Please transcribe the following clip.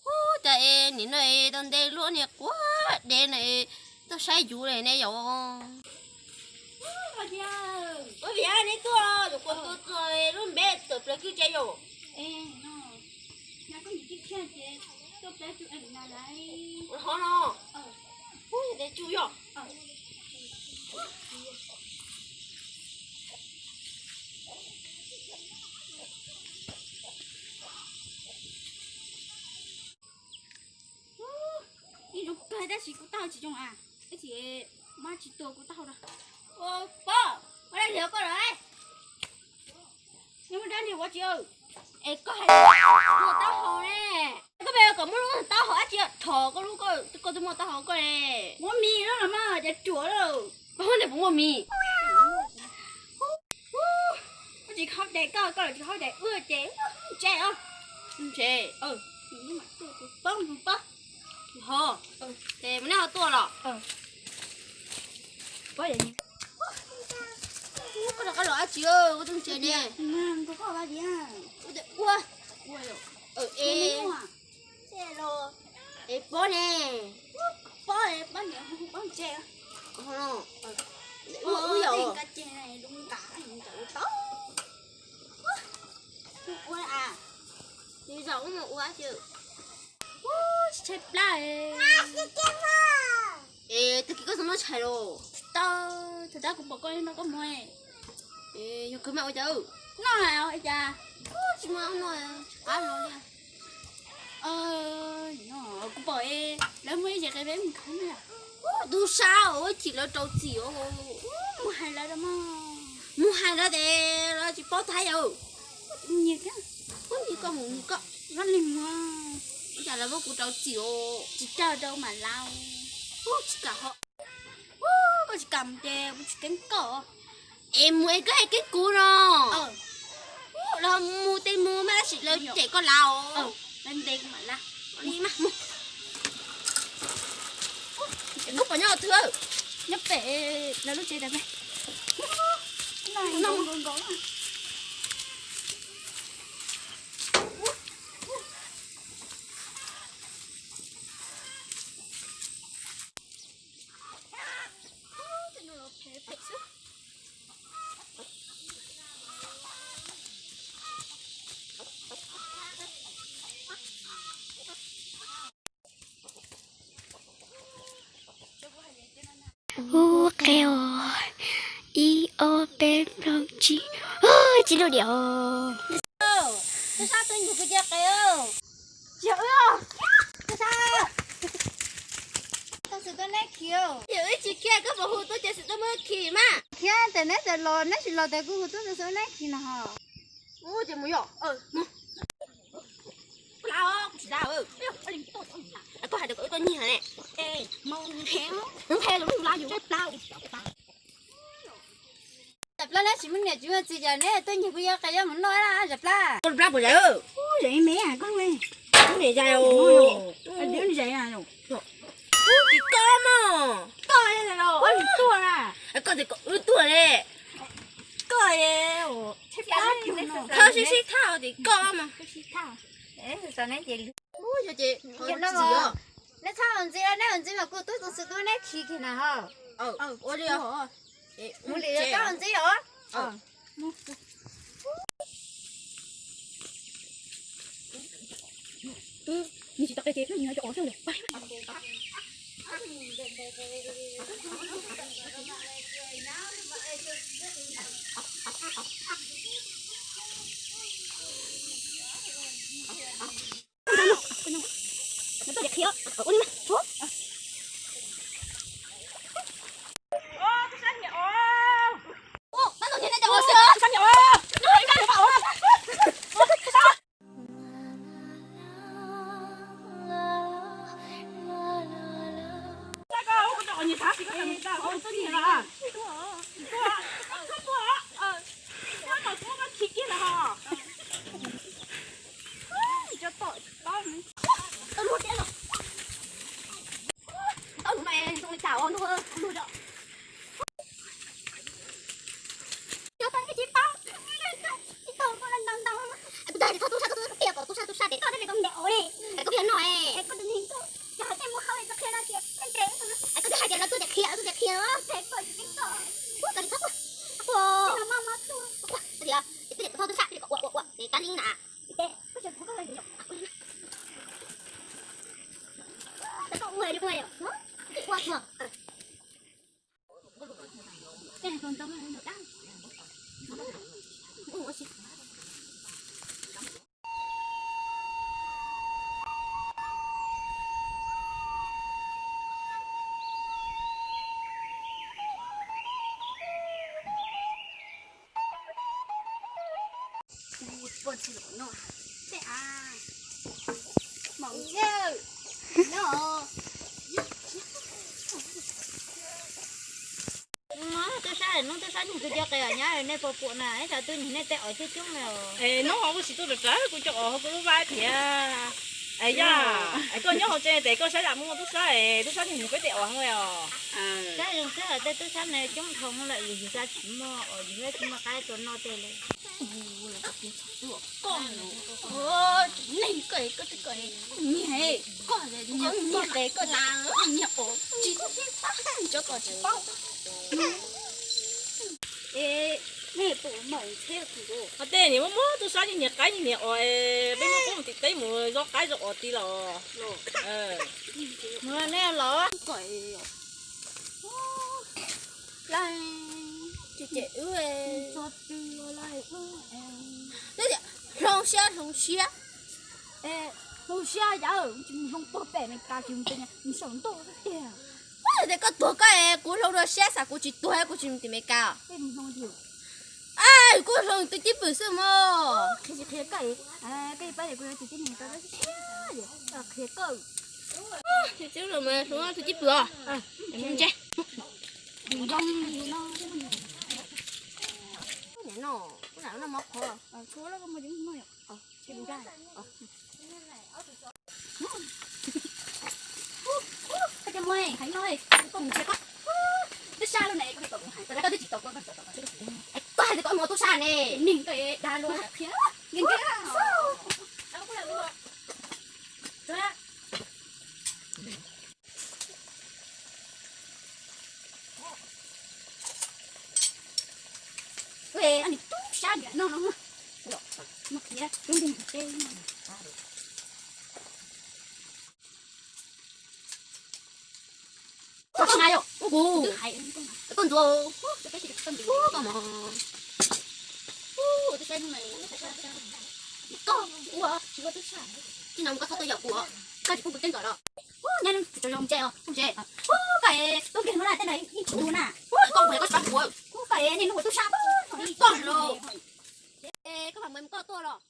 Ub, cas es nim no es tau nte luaj niag quav dev no es tuaj saib yus li ne yom. Ua viav neb tuaj, yuav kuas tuaj txog lub npe tawm plaws kwj tse yom. Ho no, ub, yog tias tsuj yog. Ib zoo kawg tab sis kuv taub hau tsis zoo a, tab sis mab tsis tua kuv taub hau na. Pob, ua dab li koj lawm? Neb muaj dab li ua tsi? Es koj hais tias muaj taub hau ne. Koj pem kom muaj lub taub hau dab tsi dhos koj lub, koj twb muaj taub hau koj ne. Muaj mis lawm mas, cas ruam lawm. Koj hnub ntiag puas muaj mis? Ua tsis haub dais koj, koj los tsis haub dais wb ces ntse os. Ntse. Pob, pob. Ho, ces mus neb ho tuaj los. Koj rov qab los dab tsi, koj twb ntse ne. Ua, ua, es pob ne. Pob, pob ntse. Ua, ua yom. Ua a, nws zaum ua mus ua tsi. Ub, tsis tshaib plab. Es tag kis koj txog noj tshais los? Tau, thaum tab kuv pom koj noj koj muag. Yog kawg mas ua cas? Noj cas? Tsis muaj noj, tsis qab los li. Kuv pom lawv muaj ib ce qe peb mus khawb na. Tub sab, ua chim lawv rau txim os. Mus hais lawv, mus hais lawv ces lawv tsis paub thaib yom. Nyias koj mus nyias koj. Vaj li muag. Cas lawv muab kuv rau txim os. Tsis raug rau mam laus. Tsis kam ho. Koj tsis kam mus ces kuv tsis keeb koj. Es mus es koj hais keeb kuv no. Los mus tej mus mas tab sis lawv cem koj laus. Koj pom nyob twg? Nyob pem lawv lub tsev tas. Ub, qe os. Ib ob peb plaub tsib. Tsib lub diam. Tub sab, tuaj nrog kuv cia qe. Tsis yog wb, tub sab. Tau xwm tuaj neb khi. Yog wb tsis khiav koj puas hu tuaj ces xwm tuaj muab khi mas. Khiav ces neb txawm los, neb tsis los ces kuv hu tuaj xwm tuaj neb khi no ho. Ub, ces mus yom. Koj hais tias kom wb tuaj nyiag ne. Zam Plab, neb tsis muaj niam tsis muaj txiv ces neb tuaj nyiag kuv yuav qe yuav mus noj Zam Plab. Koj Plab puas zais? Zais me koj, niam zais. Koj mog. Koj, koj tias kom wb tuaj ne. Koj, koj sib sib thaj tias koj mog. Neb txhob hais ntxiv, neb hais ntxiv mas kuv tuaj txog xwm tuaj neb khi kiag na ho. Ua li os. Mus li, txhob hais ntxiv os. Tub sab, hnub tub sab nws kuj cov qe nyab nej puas pom na, ib tsam twb nyiag nej tej os coob coob na. Es hnub ho ua tsis tuaj rawv kuv cov os hauv kuv lub vab thiab. Es yog es koj nyob hauv tsev tes koj saib zam muaj tub sab es tub sab nyiag nws peb tej os os. Saib zoo xwb tej tub sab ne coob dhau lawm, yus yus tsis muaj os, yus tsis muaj qaib tua noj tej li. Koj, neeg koj, koj twb koj nyiag, koj nyiag tes koj las nyiag os tsis tau, cov koj tsis paub. Es nej puas mam txheb kuv? Ho tej niag muab muab tub sab nyiag qaib nyiag os, peb muab koob mus tim teb mus zov qaib zov os ti los. Mus nej los. Ces wb hloov siab hloov siab, hloov siab yawm tsis mus hloov puag pem Meskas ces mus tej mus saum ntuj tiag. Tias koj tuag koj es kuv hloov dua siab xav kuv tsis tuag kuv tsis mus tim Meskas. Kuj hloov tus cib pwm xwb mog. Qhia tsis qhia koj, koj pab kuv tus cib pwm, qhia koj. Tus cib pwm os. Ntse. Koj hais tias koj muaj tub sab ne, Koj tsis na yom, ub kuv, koj ntxuav, koj mos, koj ua, tsis no koj txhob tuaj yaum kuv, koj tsis pub kuv teeb kom los, ub nyab tsis tau zoo ntse os, ub ntse, ub koj es tub nkeeg no na tej no yeej tsis tu na, ub koj nqus koj tsis pab kuv, ub koj es niaj hnub ua tub sab, koj los, koj mam mus koj tuaj los.